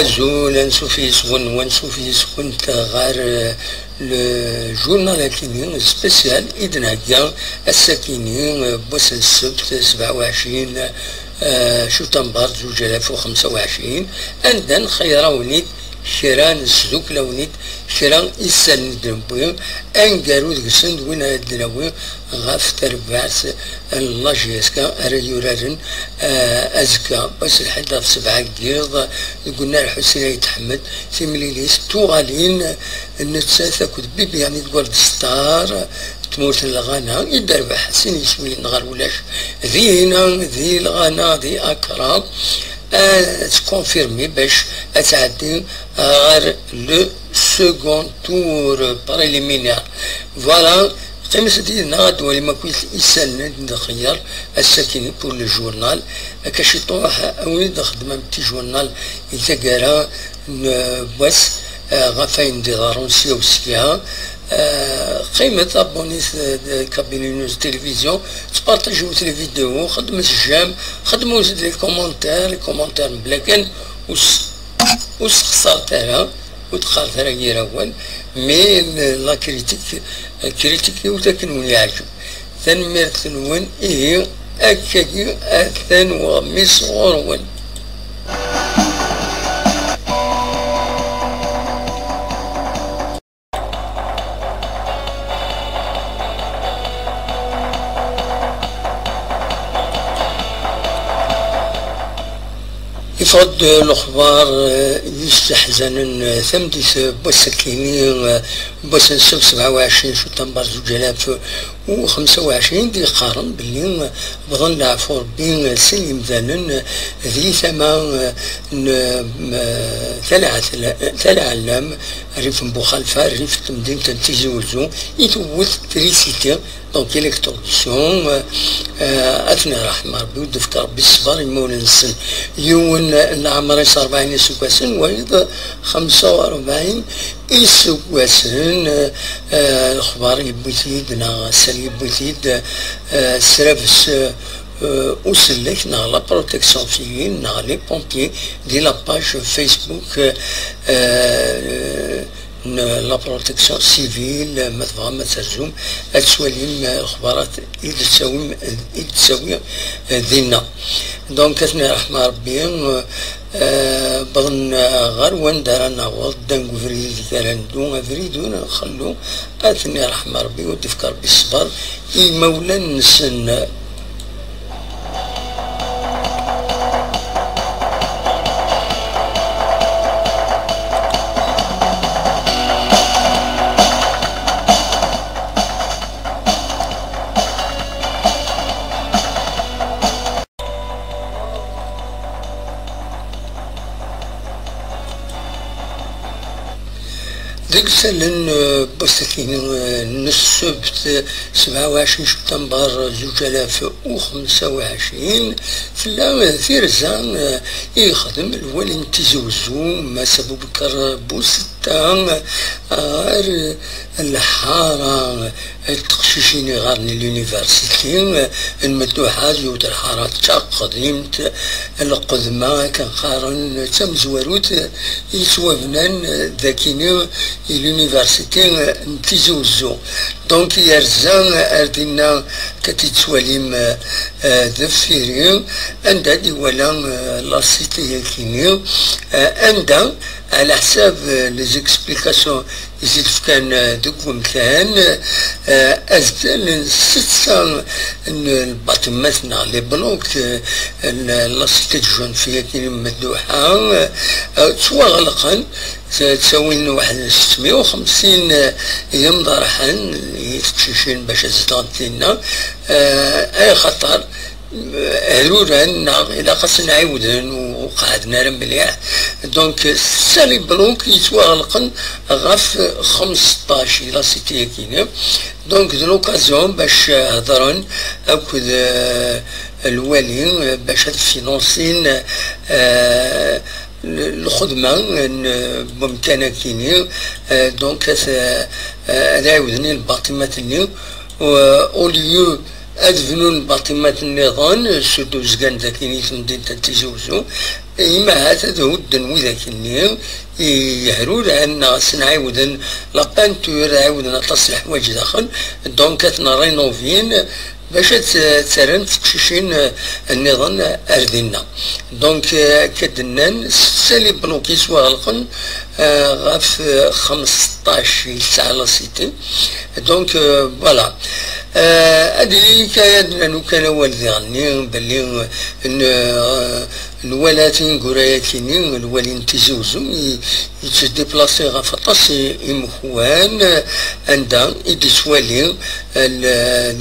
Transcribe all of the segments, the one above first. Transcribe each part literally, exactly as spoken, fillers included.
Azul, ansuf yes-wen, ansuf yes-went ɣer, euh, le journal akini spécial i d-nhegga ass-akini, euh, n wass n ssebt, sebɛa u ɛecrin, euh, Cutamber, zuǧ alaf u xemsa u ɛecrin, anda nxeyyer-awen-id kra, nesdukkel-awen-id kra isallen i d-newwi, aneggaru deg-sen d win ara d-nawi ɣef terbaɛt n la J S K ara yuraren, eh, azekka, wass lḥedd ɣef sebɛa n yiḍ, deg unnar Ḥusin Ayt Ḥmed, timlilit tuɣalin, nettat akked Bibiane Gold Star, tmurt n Lɣana, i d-terbeḥ sin yiswiyen ɣer ulac. Di Lɣana, di Akra, ad tkonfirmi bac ad tɛeddi ɣer le second tour préliminaire. Voilà, qqimet-d yid-neɣ ad d-twalim akk is-, isallen i d-nxeyyer ass-akini pour le journal. Akka ciṭuḥ, awi-d xedmem ti journal i taggara n wass, eh, ɣef ayen d-iḍerrun sya u sya. Eh, qqimet, abonnez, eh, Kabylie News Télévision, ttpartajewet les vidéos, xedmet j'aime, xedmet les commentaires, les commentaires mebla kan ur s-, ur sexṣaret ara, ur d-qqaret ara yir awal, mais la critique, critique-iw akken wen-yeɛǧeb. Tanemmirt-nwen, ihi, akkagi atan weɣmis ɣur-wen. Yeffeɣ-d lexbar, eh, yesseḥzanen, eh, tameddit, eh, n wass-akini, eh, n wass n ssebt sebɛa u ɛecrin Cutamber zuǧ alaf u xemsa u ɛecrin, d-yeqqaren belli, eh, bḍan leɛfu Rebbi, eh, sin yimdanen, eh, di tama, eh, n, eh, Tala Ɛetla-, Tala Ɛellam, rrif n Buxalfa, rrif n temdint n Tizi Wezzu, i tewwet trisiti. Donc, électrocution, euh, euh, ad ten-iṛḥem Ṛebbi, ur d-ifka Ṛebbi ṣṣber i yimawlan-nsen. Yiwen n leɛmer-is ṛebɛin iseggasen, wayeḍ xemsa u ṛebɛin iseggasen, euh, euh, lexbar yewwi-t-id, neɣ sser yewwi-t-id, euh, srabes, euh, usellek, neɣ la protection civile, neɣ les pompiers, di la page Facebook, euh, euh, n la protection civile, ma tebɣam ad terzum, ad twalim, eh, lexbarat i d-tettawim, i d-tettawi, eh, dinna. Donc, ad ten-iṛḥem Ṛebbi, eh, wwḍen, eh, ɣer wanda ara naweḍ, ddan deg ubrid ideg ara neddu, abrid ur nxellu, ad ten-iṛḥem Ṛebbi, ur d-ifka Ṛebbi ṣṣber i yimawlan-nsen. Deg isallen, eh, n wass-akini, eh, n ssebt, eh, sebɛa u ɛecrin Cutamber zuǧ alaf u xemsa u ɛecrin, tella, eh, tirza, eh, i yexdem lwali n Tizi Wezzu, Mass Abubekar Busetta, eh, ɣer, eh, lḥara, eh, n teqcicin iɣaren l'université, eh, n Medduḥa, yiwet lḥara d taqdimt, eh, lqedma, akken qqaren, d tamezwarut, eh, yettwabnan, eh, dakini i l'université, eh, n Tizi Wezzu. Donc, yerza, eh, ar dinna, akka tt-id-tettwalim, eh, eh, deffir-i, anda d-iwala, eh, la cité-yakini, eh, anda, ɛla ḥsab, eh, les explications i s-d-fkan, eh, deg wemkan, eh, azal n setta n lbaṭimat neɣ les blocs, eh, n la cité de jeunes filles-agi n Medduḥa, eh, ttwaɣelqen, t-, ttawin waḥed n settmeyya u xemsin, eh, yemḍerḥen i teqcicin bac ad zedɣent dinna, eh, ay xaṭer, eh, ruran neɣ ilaq ad sen-ɛiwden u-, ur qeɛden ara mliḥ. Donc, setta les blocs yettwaɣelqen ɣef xemseṭṭac i la cité-yakini. Donc, d l'occasion bac, eh, hedren akked, eh, lwali, eh, bac ad finansin, eh, l-, lxedma n, eh, wemkan-akini. Eh, donc, ad, eh, ad ɛiwden i lbaṭimat-nni, eh, au lieu ad bnun lbaṭimat nniḍen, surtout zgan dagi i temdint n Tizi Uzzu, imahat ad hudden widak-nni i yehruran neɣ ad sen-ɛiwden la peinture, ɛiwden aṭas n leḥwayeǧ daxel, donc ad ten-rénovin, bac ad t-, ttarrent teqcicin, eh, nniḍen ar dinna. Donc, eh, akka d-nnan, setta les blocs yettwaɣelqen, eh, ɣef, eh, xmesṭac i tesɛa la cité. Donc, eh, voilà. Eh, ad iliy kan ad d-nernu kan awal diɣenni belli, eh, n-, eh, nwala tineggura-yakini, lwali n Tizi Uzzu, i-, yettdeplasi ɣef aṭas i-, imekwan, eh, anda i d-yettwali, eh, l-,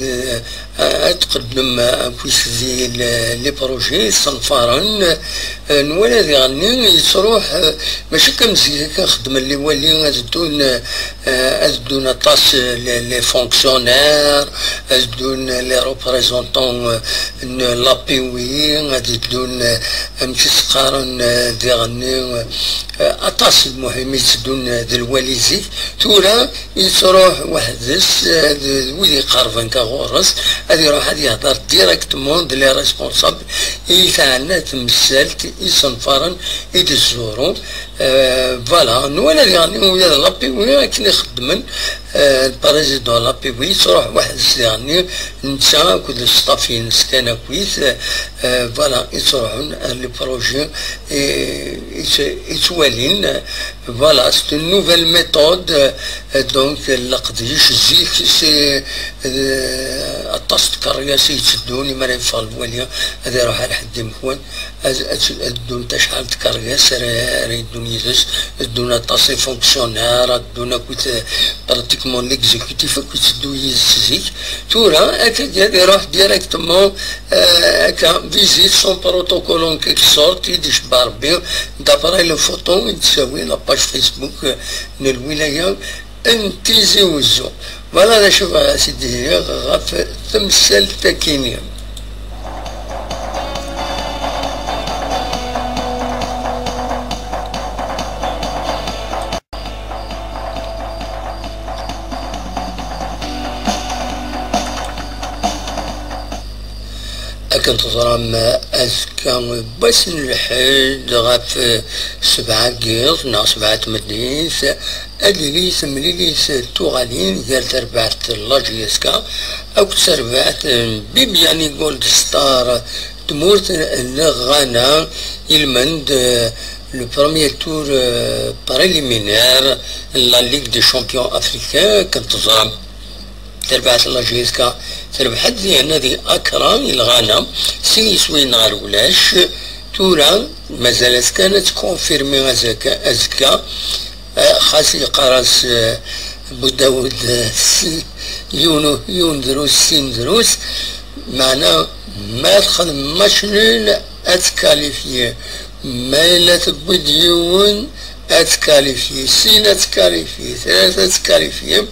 l-, ad tqeddem akkit di l-, les projets isenfaren, eh, nwala diɣenni yettruḥ, eh, mačči kan zik akken xeddmen liwali, ad ddun, eh, ad ddun aṭas, eh, les, les fonctionnaires, ad ddun les représentants, eh, n l'A P W, ad ddun, eh, amek i s-qqaren, eh, diɣenni, eh, aṭas n lmuḥim i tteddun, eh, d lwali zik. Tura yettruḥ weḥd-s, eh, d, d wid iqerben ka ɣur-s, ad iruḥ ad yehder directement d les responsables i teɛna temsalt isenfaren i d-zzuru. Eh, voilà, nwala diɣenni ula d l'A P W akken i xeddmen, eh, le président l'A P W yettruḥ weḥd-s diɣenni, netta akked le staff-ines kan akkit, eh, voilà, yettruḥun ar les projets, eh, yettwalin. Voilà, c'est une nouvelle méthode, euh, donc, leqdic, zik, c'est, euh, aṭas n tkeryas i yetteddun, imi ara yeffeɣ lwali, ad iruḥ ar ḥedd imekwan, ad, ad, ad ddun acḥal n tkeryas ara, ara yeddun yid-s, ad ddun aṭas n fonctionnaires, ad ddun akkit, euh, pratiquement l'exécutif akk yetteddu yid-s zik. Tura, akka ad iruḥ directement, euh, akka, visite sans protocole en quelque sorte, i d-icebba Rebbi, d'après les photos i d-tessawi la page Facebook, euh, n lwilaya n Tizi Uzzu. Voilà d acu bɣiɣ ad s-id-iniɣ ɣef temsalt-akini. Akken teẓram, azekka n wass n lḥedd ɣef sebɛa n yiḍ neɣ sebɛa n tmeddit, ad tili temlilit n tuɣalin gar terbaɛt n la J S K akked terbaɛt n Bibiani Gold Star, tmurt n Ghana, ilmend, eh, le premier tour, eh, préliminaire n la Ligue des Champions Africains, akken teẓram. Terbaɛt n la J S K terbeḥ-d diɣenna di Accra i Lɣana, sin yiswiyen ɣer ulac. Tura mazal-as kan ad tkonfirmi azekka, azekka. Eh, xas yeqqar-as, eh, Budawud, eh, si-, yiwen, yiwen drus, sin drus, meɛna ma txedmem match nul ad tkalifyi, ma yella tewwi-d yiwen ad tkalifyi, sin ad tkalifyi, tlata ad tkalifyi.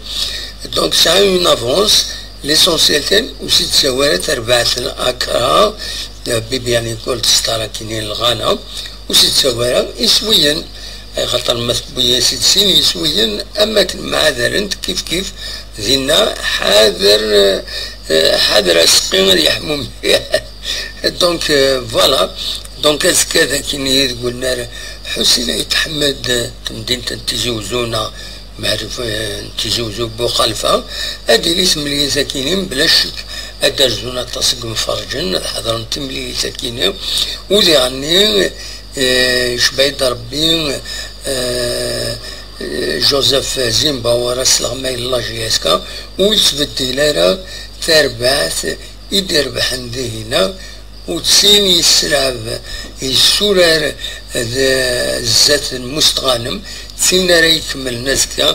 Donc tesɛa une avance, l'essentiel kan ur s-d-tettawi ara terbaɛt n Accra, Bibiani Gold Star akini n Lɣana, ur s-d-tettawi ara iswiyen. Axaṭer ma tewwi-as-id sin yiswiyen, am akken mɛadalen-t kif kif dinna, ḥader, eh, ḥader aseqqi ad yeḥmu mliḥ. Donc, eh, voilà. Donc, azekka d akini deg unnar Ḥusin Ayt Ḥmed, eh, temdint n Tizi Uzzu neɣ Meɛruf, eh, n Tizi Uzzu Buxalfa, ad d-tili temlilit akini, mebla ccek ad d-rzun aṭas n yimferrǧen, ad ḥedṛen timlilit akini, u diɣenni, eh, icba-yi-d Rebbi, eh, Joseph Zimbawara s leɣmay n la J S K, ur yettbeddil ara tarbaɛt i d-irebḥen dihina, u d tin yesselɛeb, yessurar d zdat n Mustɣanem, d tin ara ikemmlen azekka.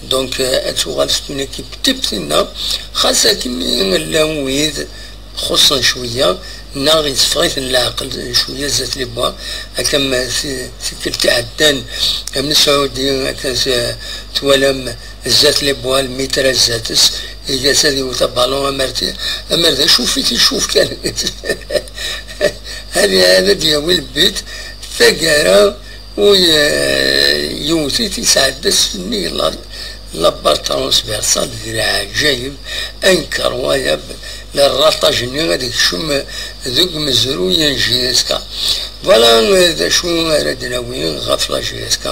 Donc, eh, ad tuɣal c'est une équipe type tinna, xas akken llan wid xuṣṣen cwiya, neɣ yesseffeɣ-iten leɛqel cwiya zdat les bois, akka am ti-, tikkelt iɛeddan, am Saɛudi, akka s-, twalam zdat les bois, lmitra zdat-s, iga-s ad iwet abalun, amer ti-, amer d acuf-it icuf kan. Ad, ad d-yawi le but, taggara, u ye-, yewwet-it, yesɛedda s nnig la-, La barre transversale d leɛǧayeb incroyable, le ratage-nni ad ikcem deg umezruy n J S K. Voilà, d acu ara d-nawi ɣef la J S K.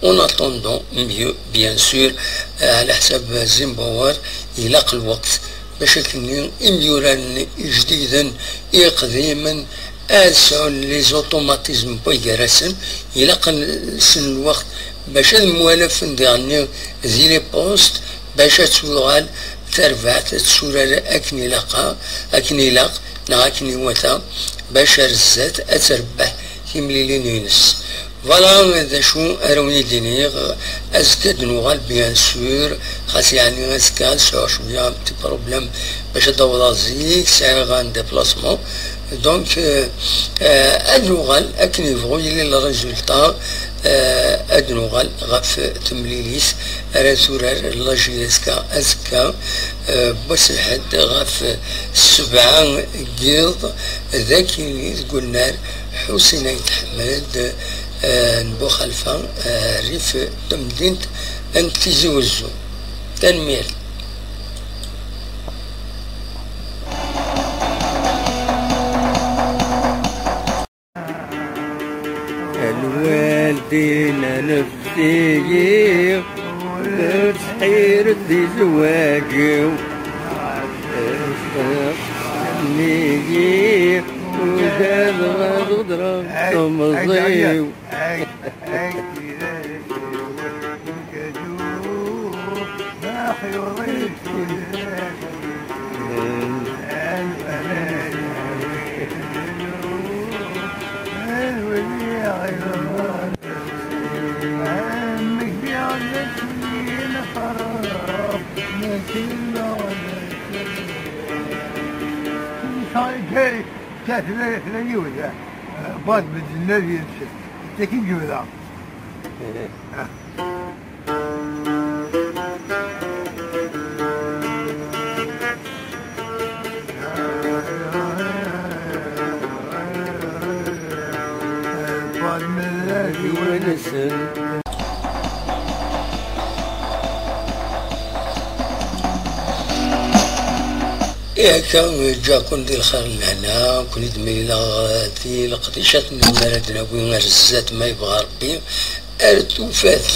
En attendant, mieux, bien sûr, ɛla ḥsab Zimbabwe, ilaq lweqt bac akken imyuraren ijdiden, iqdimen, ad sɛun les automatismes n way gar-asen, ilaq-asen lweqt bac ad mwalafen diɣenni di les postes, bac ad tuɣal tarbaɛt ad turar akken ilaq, akken ilaq, neɣ akken iwata, bac ar zdat ad terbeḥ timlilin-ines. Voilà d acu ara wen-id-iniɣ. Azekka ad nuɣal, bien sûr, xas yeɛni azekka ad sɛuɣ cwiya un petit problème bac ad awḍeɣ zik, sɛiɣ un déplacement. Donc, euh, euh, ad nuɣal akken yebɣu yili le résultat, euh, ad nuɣal ɣef temlilit ara turar la J S K azekka, euh, n wass lḥedd ɣef sebɛa n yiḍ, d akini deg unnar Ḥusin Ayt Ḥmed, eh, n Buxalfa, eh, rrif tamdint n Tizi Wezzu. Tanemmirt. A lwaldin anfet-iyi, ur ttḥiret di zwaǧ-iw. Nnig-i ugadeɣ ad ɣedreɣ temẓi-w. Tella, tella yiwet, eh, bad medden ad yelsen. Tagi yebda. Bad medden ad yelsen. Ihi akka, ǧǧiɣ-ken di lxir n lehna, ken-id-mlileɣ di leqdicat-nni ara d-nawi ar zdat ma yebɣa Rebbi, ar tufat.